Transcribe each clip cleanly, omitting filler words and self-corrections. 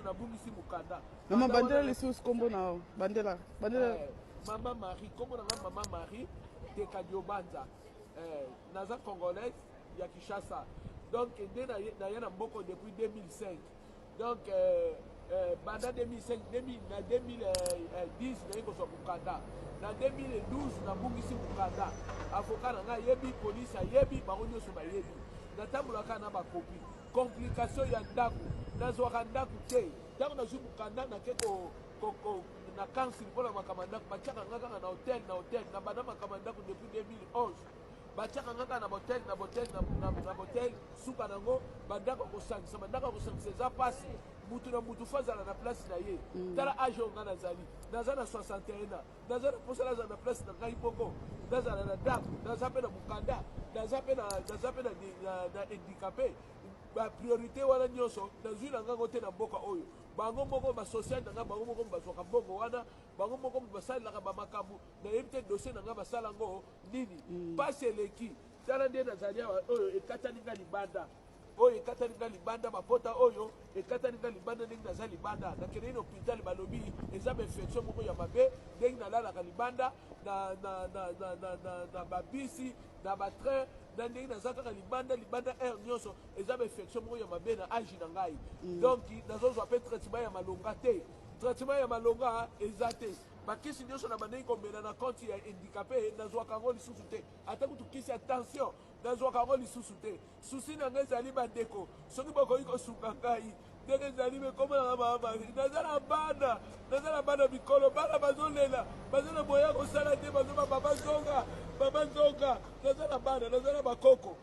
Nabungisi mokanda. Mama, bandela lisusu nkombo na yo, bandela, bandela. Mama Marie, nkombo na nga Mama Marie Tekadiobanza. Naza Congolaise ya Kinshasa. Donc nde naye na mboka depuis 2005. Donc banda 2005, 2000, na 2010 naye kozwa mokanda. Na 2012 nabungisi mokanda. Avocat na ngai ayebi, polise ayebi, bango nyonso bayebi. Natambolaka na bakopi. Complication ya ndako, nazwaka ndako te. Ntango nazwi mokanda, nake ko na council mpona makambo ya ndako, batiaka nga kaka na hotel, na hotel. Na banda makambo ya ndako depuis 2011, batiaka nga kaka na hotel, na hotel, na hotel. Suka nango, bandako ya kosangisa, bandako ya kosangisa eza mpasi. Mutu na mutu faut azala na place na ye. Tala age oyo nga nazali, naza na 61 ans, naza na mposa nazala na place na ngai moko, nazala na ndako. Naza mpe na mokanda, naza mpe na handicapé. Bapriorité wana nyonso nazwi na ngango te na mboka oyo. Bango moko basocial na ngai, bango moko bazwaka mbongo wana, bango moko basalelaka bamakambo. Nayebi te dossier na ngai basala yango nini. Mpasi eleki. Tala nde nazali awa, oyo ekatani nga libanda, oyo ekatani nga libanda, bapota oyo ekatani nga libanda. Ndenge naza libanda, nakendeki na hôpital, balobi eza bainfection moko ya mabe. Ndenge nalalaka libanda na babisi, na batrain, na ndenge naza kaka libanda, libanda aire nyonso, eza bainfection moko ya mabe na age na ngai. Donc nazozwa mpe traitement ya malonga te, traitement ya malonga eza te. Bakisi nyonso na bandeki komela na compte ya handicapé, nazwaka yango lisusu te. Ata kutu kisi ya tension, nazwaka yango lisusu te. Souci na ngai ezali, bandeko, soki bokoki kosunga ngai ndenge ezali. Mekomonaka mama, naza na bana, naza na bana mikolo. Bana bazolela, baza na boya kosala te, bazoba: "Baba zonga, baba zonga." Naza na bana, naza na bakoko.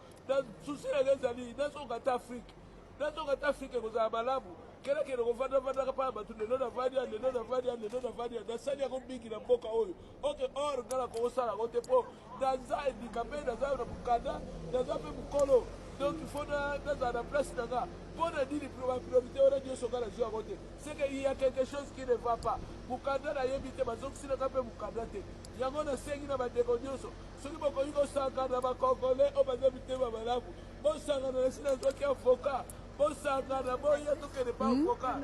Souci na ngai ezali nazonga ata Afrique, nazonga ata Afrique, ekozala malamu. Kelekele kovandavandaka mpa ya bato. Lelo navandi ya, lelo navandi ya, lelo navandi ya, nasali yango mingi na mboka oyo. Ok, or nga nakokosala yango te mpo naza handicapé, naza na mokanda, naza mpe mokolo. Donc il faut nazala na place na nga. Mpo na nini bapriorité wana nyonso nga nazwi yango te? C'est que il y a quelque chose qui ne va pas. Mokanda nayebi te, bazongisilaka mpe mokanda te. Yango nasengi na bandeko nyonso, soki bokoki kosangana, bakongole oyo baza mitema malamu, bosangana. Nasi nazwaki avocat, bosangana, boya tokende pa avocat.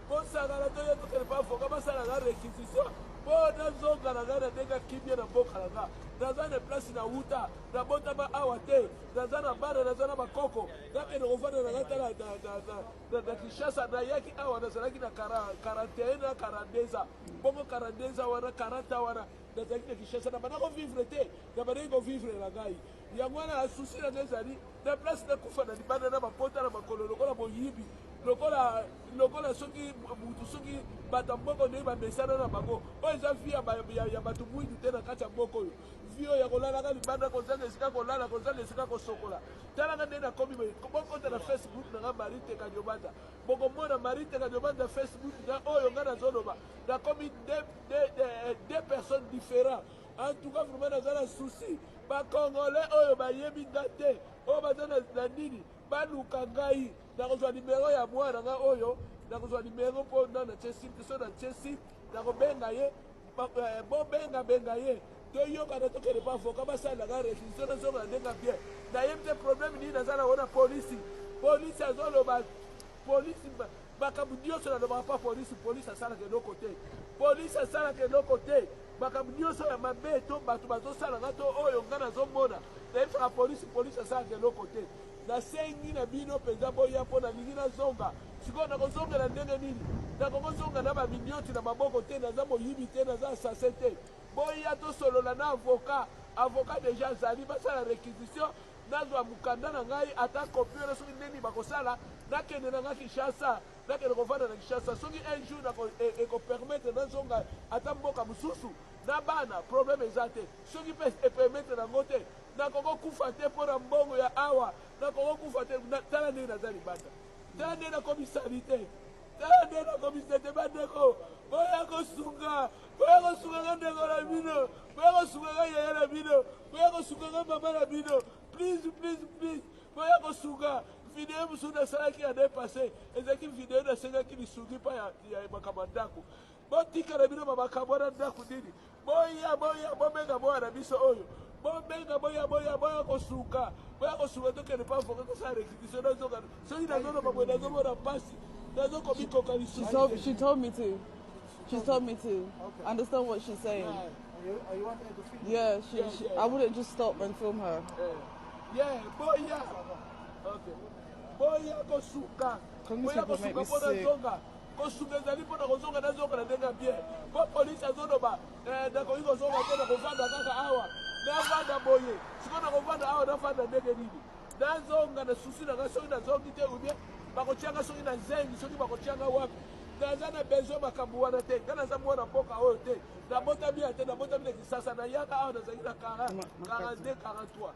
Bosangana, toya tokende pa avocat, basalaka réquisition mpo nazonga na ngai na ndenge akimia na mboka na nga. Naza na place na wuta, nabotama awa te. Naza na bana, naza na bakoko. Nakende kovanda na ngai tala na Kinshasa. Nayaki awa, nazalaki na 41 na 42 ans. Bongo 42 ans wana, 40 wana, nazalaki na Kinshasa, na banda kovivre te, na bandaki kovivre na ngai. Yango wana souci na ngai ezali na place nakufa na libanda na bapota na makolo lokola moyibi, lokola soki mutu, soki bato ya mboka ndenge bamesana na bango. Oyo eza vie ya bato mwindu te na kati ya mboka oyo, vie oyo ya kolalaka libanda, kozanga esika kolala, kozanga esika kosokola. Talaka nde nakomi. Bokota na Facebook na nga, Marie Tekadiobanza, bokomona Marie Tekadiobanza Facebook na oyo nga nazoloba. Nakomi deux personnes différents. En tout cas, vraiment naza na souci. Bacongolais oyo bayebi nga te, oyo baza na nini, baluka ngai. Nakozwa nimero ya mwana nga oyo, nakozwa nimero mpo na natie sim te. So natie sim, nakobenga ye, bobenga benga ye, toyokana, tokende pa avocat, basalelaka réquisition, nazonga na ndenge bien. Nayebi te problème nini naza nango na polisi. Polisi azoloba, polisi, makambo nyonso nalobaka pa polisi, polisi asalaka eloko te, polisi asalaka eloko te. Makambo nyonso ya mabe to bato bazosalanga to oyo nga nazomona, nayebisaka polisi, polisi asalaka eloko te. Nasengi na bino mpenza, boya mpo nalingi nazonga. Sikoyo nakozongela ndenge nini? Nakokozonga na baminioti na maboko te. Naza moyibi te, naza assassin te. Boya tosolola na avocat. Avocat déjà azali, basala réquisition, nazwa mokanda na ngai, ata copie wana, soki ndeni bakosala, nakende na ngai Kinshasa, nakende kovanda na Kinshasa. Soki un jour ekopermettre nazonga ata mboka mosusu na bana, problème eza te. Soki mpe epermettre nango te, nakoko kufa te mpo na mbongo ya awa, nakoko kufa te. Tala ndenge naza libanda, tala ndenge nakomisali te, tala ndenge nakomisa te. Bandeko, boya kosunga, boya kosunga nga ndeko na bino, boya kosunga nga yaya na bino, boya kosunga nga mama na bino. Please, please, please, boya kosunga. Video mosusu nasalaki année passée ezalaki video nasengaki lisungi mpa ya makambo ya ndako. Botikala bino bamakambo wana, ndako nini. Boya, boya, bobenga boya na biso oyo, bobenga, boya, boya, boya kosuka, boya kosuka. Tokende pa avocat kosala réquisition, nazoka. Soki nazoloba boye, nazomona mpasi. Nazokomikoka She lisusu told te. she told me to. She told me to understand what she's saying. You want her to film? Yeah, she, Yeah, she yeah. I wouldn't just stop and film her. Eh, yeah, boya. Okay. Boya kosuka. Congress Boya people make kosuka me mpo sick. nazonga. Kosuka ezali mpo na kozonga, nazonga na ndenge ya bien. Mpo polisi azoloba eh, nakoki kozonga te, nakovanda kaka awa. Navanda boye. Sikoyo nakovanda awa, navanda ndenge nini? Nazonga na susi na ngai, soki nazongi te ou bien bakotianga soki na zengi, soki bakotianga wapi. Naza na besoin makambo wana te. Ngai naza mwana mboka oyo te. Nabotami ya te, nabotami na Kisasa, nayaka awa nazalaki na 40, 42, 43.